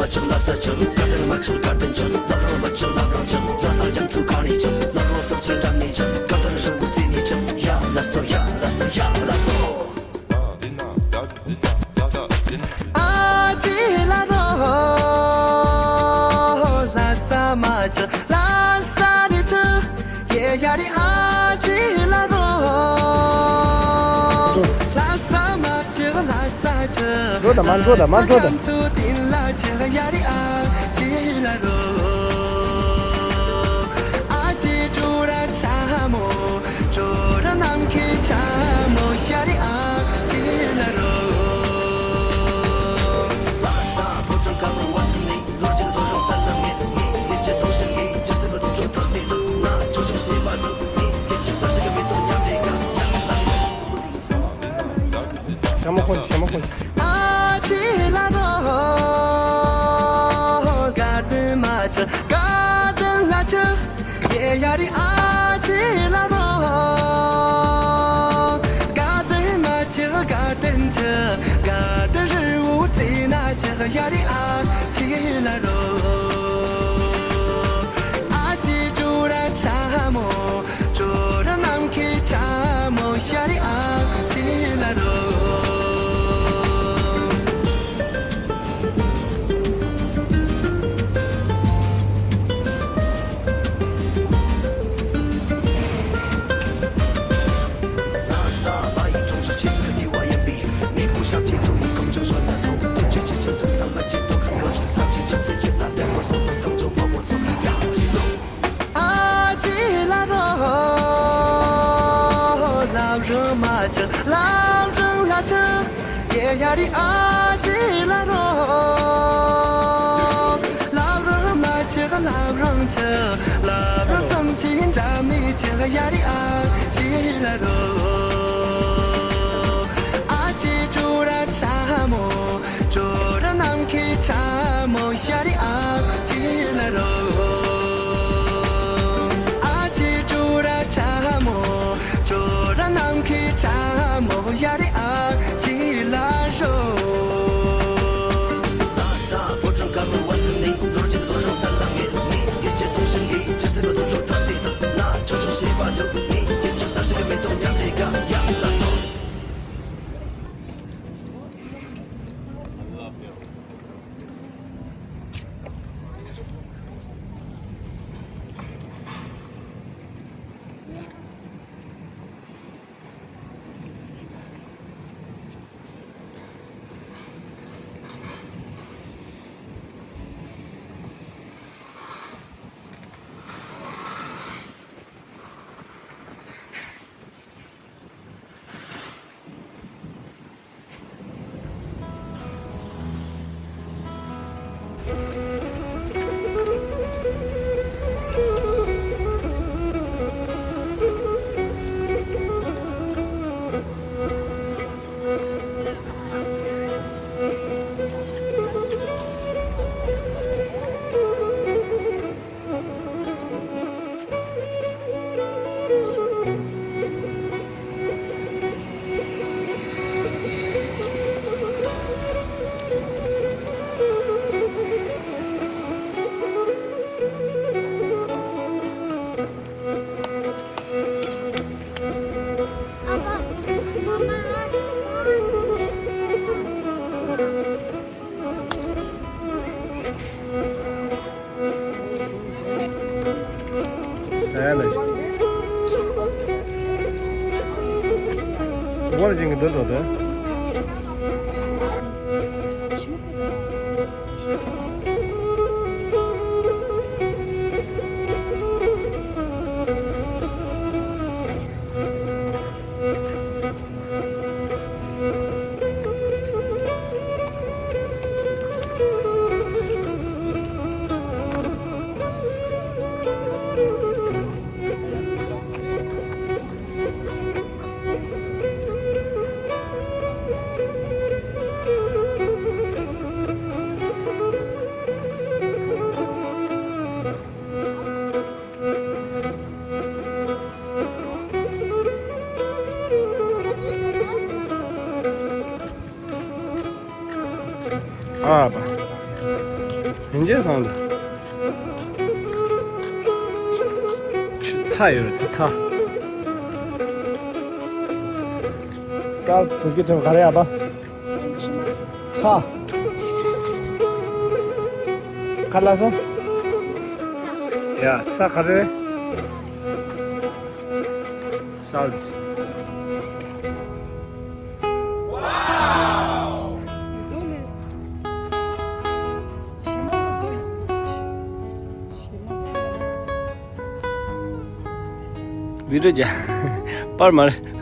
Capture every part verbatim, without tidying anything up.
ཆགས་ལ་ས་ཆགས་དགའ་ལྡན་མ་ཆགས་དགའ་ལྡན་ཆགས། ལབ་རང་མ་ཆགས་ལབ་རང་ཆགས། ལ་ས་རྒྱ་མཚོ་གང་ནས་ཆགས། ལབ་རང་སེམས་ཅན་འགྲམ་ནས་ཆགས། དགའ་ལྡན་རི་བོ་རྩེ་ནས་ཆགས། ཡ་ལ་སོ་ཡ་ལ་སོ་ཡ་ལ་སོ། ཨ་ཅེ་ལ་རོ། ལ་ས་མ་ཆགས་ལ་ས་ནས་ཆགས། ཡེ་ཡ་རི་ཨ་ཅེ་ལ་རོ། ལ་ས་མ་ཆགས་ལ་ས་ཆགས། འགྲོ་དང་མ་འགྲོ་དང་མ་འགྲོ་དང་། ལ་ས་རྒྱ་མཚོ་སྟེང་ལ་ཆགས། ཡ་རི་ཨ་ཅེ་ལ་རོ། ཨ་ཅེ་ཀྲོ་ར་ཁྲ་མོ། ཀྲོ་ར་ནམ་མཁའི་ཁྲ་མོ། ཡ་རི་ཨ་ཅེ་ལ་རོ། ལ་ས་ཕོ་བྲང་དཀར་པོའི་བར་གསུམ་ནས། ལོ་གཅིག་རྡོ་རིང་ས་ལ་ངེས་ངེས། ཡིད་ཆེས་དུང་ཞེན་གྱིས། སྒྱུ་རྩལ་གྱི་དུང་ཆོག་ཐག་སེ་དང་། ང་ཆོག་ཆོག་ཤེས་པ་ཚོ་ནི། ཡིད་ཆེས་གསར་ཞིག་གི་མེ་ཏོག་མཉམ་རེད་ག་ཡ་ལ་སོ། ཤ་མོ་ཁོ་ཤ་མོ་ཁོ། ཨ་ཅེ་ལ་རོ། དགའ་ལྡན་མ་ཆགས་དགའ་ལྡན་ལ་ཆགས། ཡེ་ཡ་རི་ཨ་ཅེ་ལ་རོ། དགའ་ལྡན་མ་ཆགས་དགའ་ལྡན་ཆགས། དགའ་ལྡན་རི་བོ་རྩེ་ན་ཆགས། ཡ་རི་ཨ་ཅེ་ལ་རོ། ཨ་ཅེ་ཀྲོ་ར་ཁྲ་མོ། ཀྲོ་ར་ནམ་མཁའི་ཁྲ་མོ། ཡ་རི་ཨ་ཅེ་ལ་རོ། ལ་ས་བ་ཡི་གྲོང་གསེབ་ཆེ་སུ་གི་དེ་བ་ཡིན་པས། མེ་ཕུ་ཞབས་ཀྱི་ཚོ་ཡི་གམ་ཆུང་ཞོན་ན་ཚོ། སྟོབས་ཆེ་ཆེ་ཆེ་སུ་དང་མ་ཆེ་ཏོ་གི་ལོ་ཆུང་ས་ཆེ་ཆེ་སུ་ཡིད་ལ་དེ་མོ་སོ་ཏོ་གམ་ཆུང་ཕོ་མོ་ཚོ་ཡ་རི་ལོ། ཨ་ཅེ་ལ་རོ། ལབ་རང་མ་ཆགས་ལབ་རང་ལ་ཆགས། ཡེ་ཡ་རི་ཨ་ཅེ་ལ་རོ། ལབ་རང་མ་ཆགས་ལབ་རང་ཆགས། ལབ་རང་སེམས་ཅན་འགྲམ་ནས་ཆགས། ཡ་རི་ཨ་ཅེ་ལ་རོ། ཨ་ཅེ་ཀྲོ་ར་ཁྲ་མོ། ཀྲོ་ར་ནམ་མཁའི་ཁྲ་མོ། ཡ་རི་ཨ་ཅེ་ལ་རོ། ཨ་ཅེ་ཀྲོ་ར་ཁྲ་མོ། ཀྲོ་ར་ནམ་མཁའི་ཁྲ་མོ། ཡ་རི་ཨ་ཅེ་ལ་རོ། ལ་ས་ཕོ་བྲང་དཀར་པོའི་བར་གསུམ་ནས། ལོ་གཅིག་རྡོ་རིང་ས་ལ་ངེས་ངེས། ཡིད་ཆེས་དུང་ཞེན་གྱིས། སྒྱུ་རྩལ་གྱི་དུང་ཆོག་ཐག་སེ་དང་། ང་ཆོག་ཆོག་ཤེས་པ་ཚོ་ནི། ཡིད་ཆེས་གསར་ཞིག་གི་མེ་ཏོག་མཉམ་རེད་ག་ཡ་ལ་སོ། ཨ་བ། ཡིན་གཅིག་སོང་འདུག་ཚྭ་ཡོད་རེད། ཚྭ་ཚྭ། ས་བུ་གི་ཐོན་ག་རེ་ཡ་པ། ཚྭ། ཁ་ལ་སོང་། ཡ་ཚྭ་ག་རེ། Salt. བི་ཌིའོ་རྒྱག་པར་མ་རེད།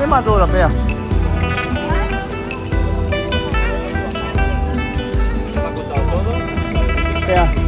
མ་འགྲོ་ར་པེ་ཡ། པེ་ཡ།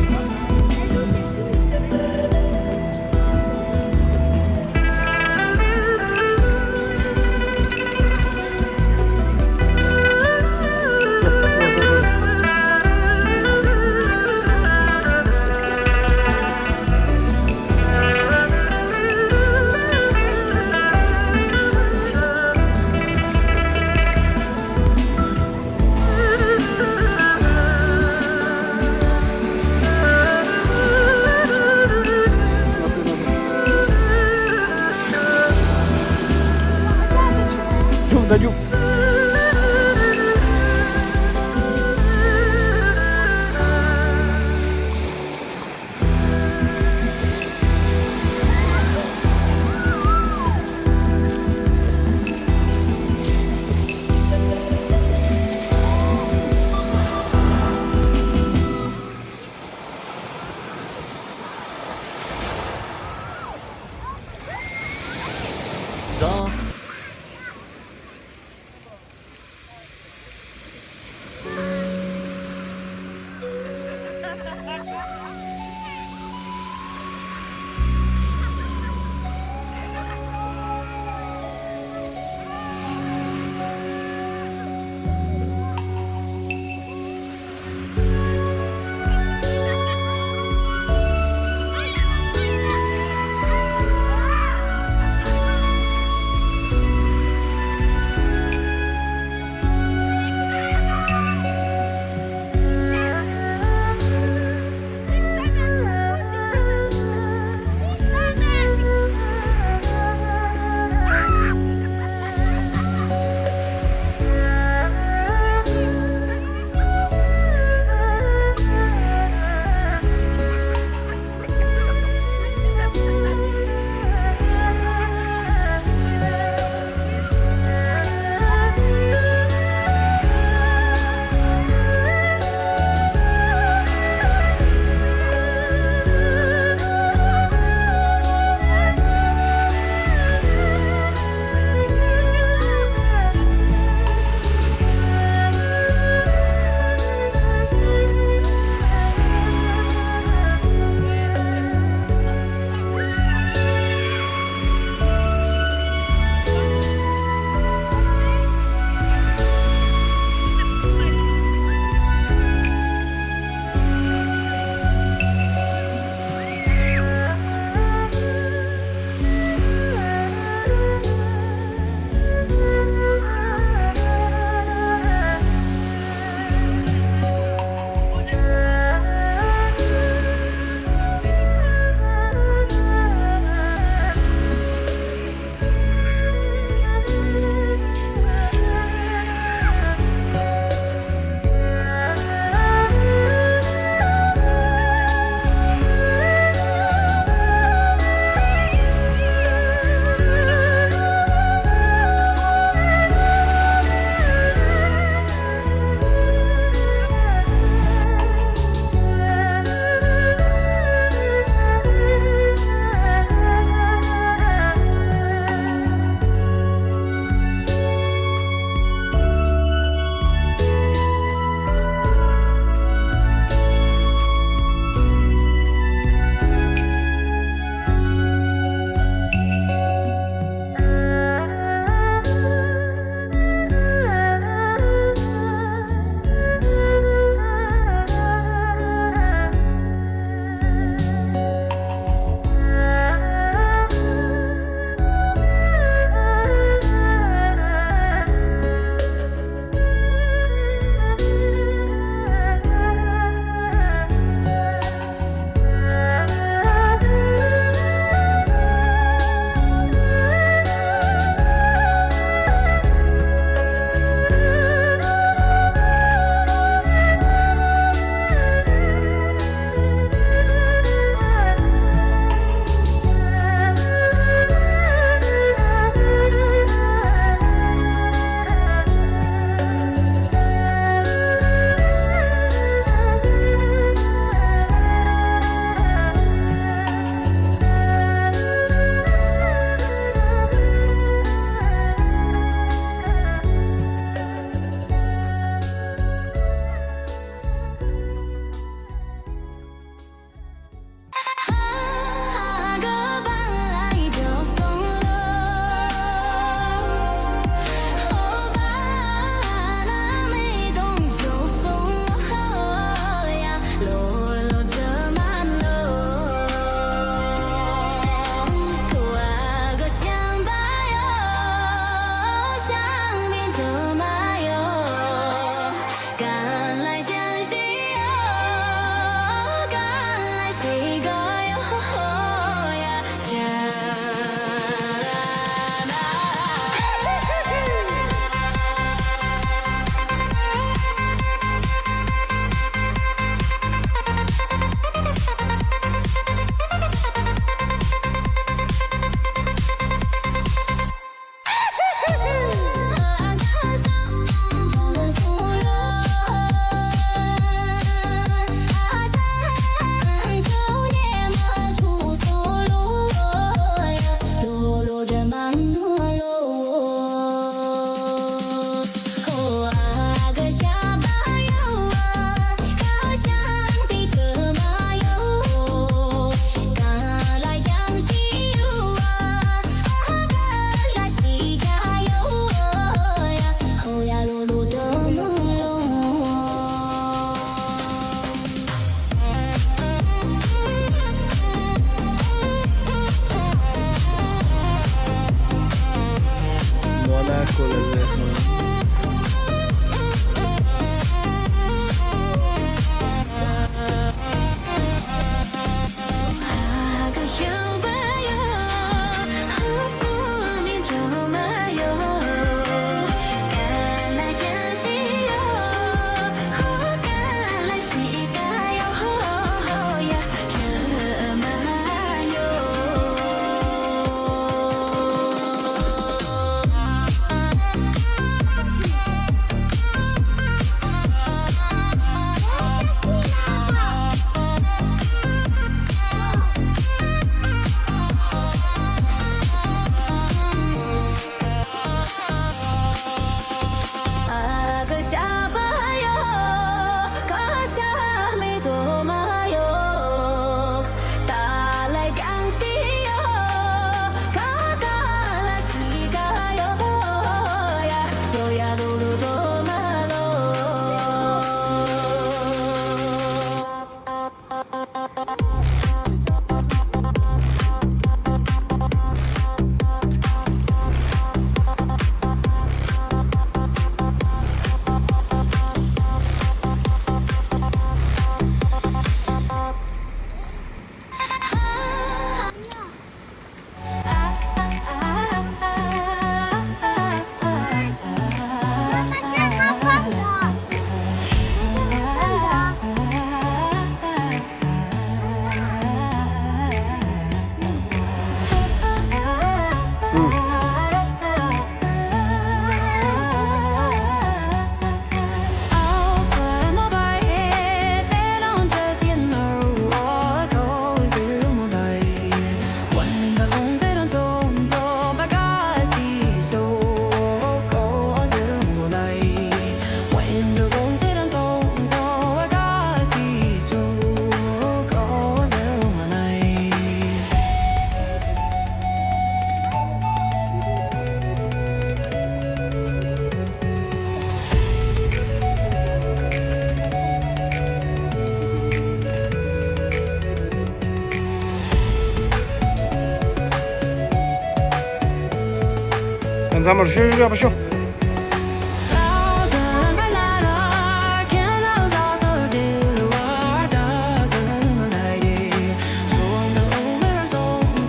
ཚང་མར་ཤོ་ཤོ་ཤོ་ཤོ།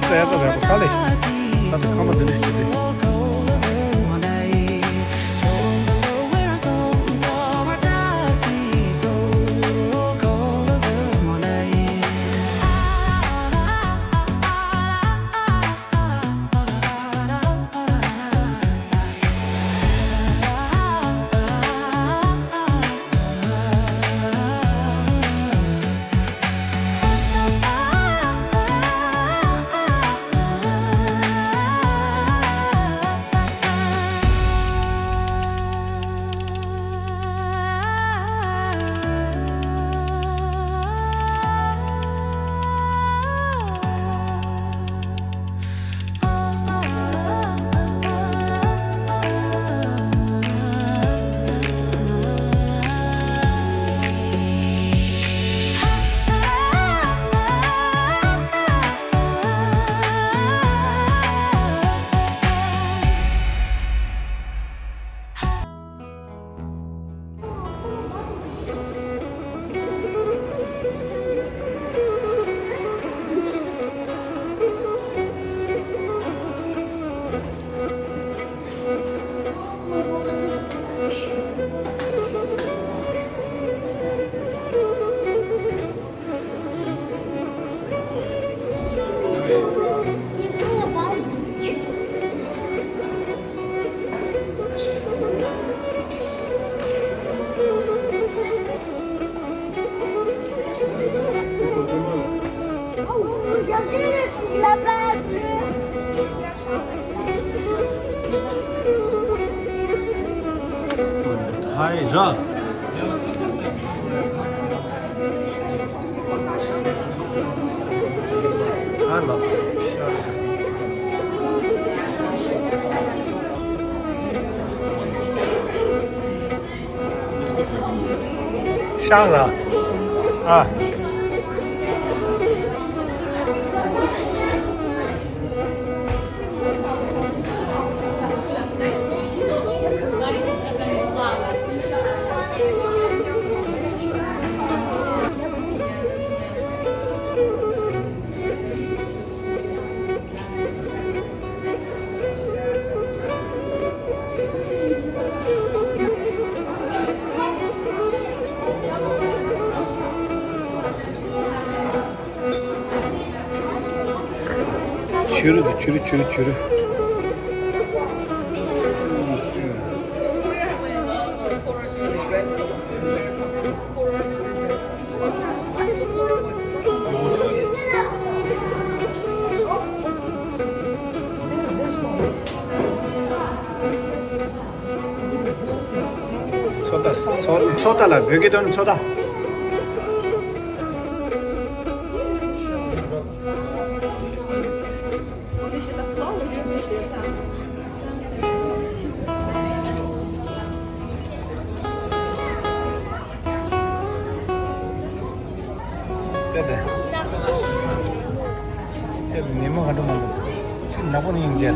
ད་ཡག་པོ་ཡག་པོ་དཀའ་ལས། ད་ཁ་མ་དེ་འདྲ་ཞིག་བྱས་ཏེ། ཧའི་ར། ཨ་ལ། ཤང་ར། ཨ། བྱུ་རུ་དང་བྱུ་རུ་བྱུ་རུ་བྱུ་རུ། མཚོ་རྟ། མཚོ་མཚོ་རྟ་ལ་བོད་སྐད་ཐོག་ནས་མཚོ་རྟ། དེ་དེ། དེ་ཉི་མ་ག་འགྲོ་མ་འགྲོ། ཚིག་ནག་པོ་ནི་ཡིན་ཅེ།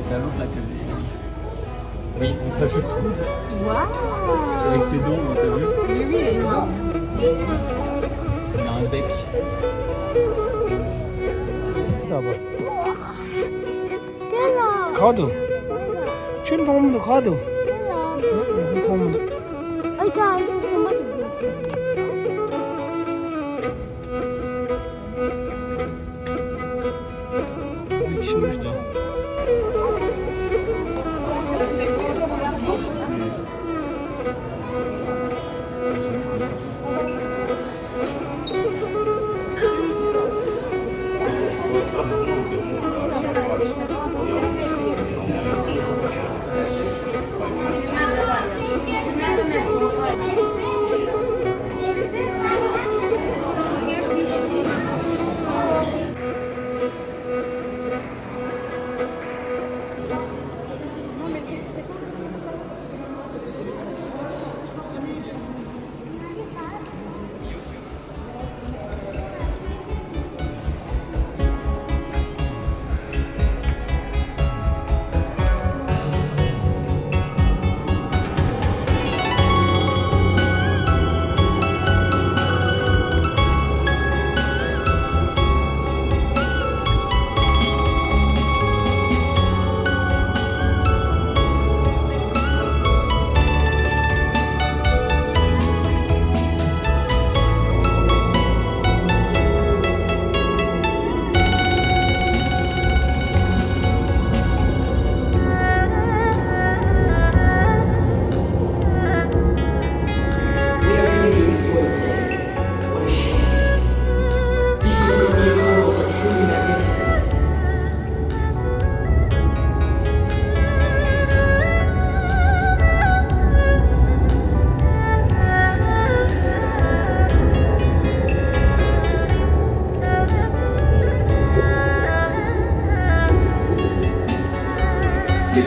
T'as l'autre là que j'ai. Oui, on t'a vu. Waouh. Avec ses dents, on t'a vu. Oui, oui, elle est énorme. Il a un bec. Ça va. ག་འདུག་ཁྱོད་མཐོང་མི་འདུག་ག་འདུག་མཐོང་མི་འདུག་ས་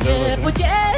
ཆེན་པོ་ཅན།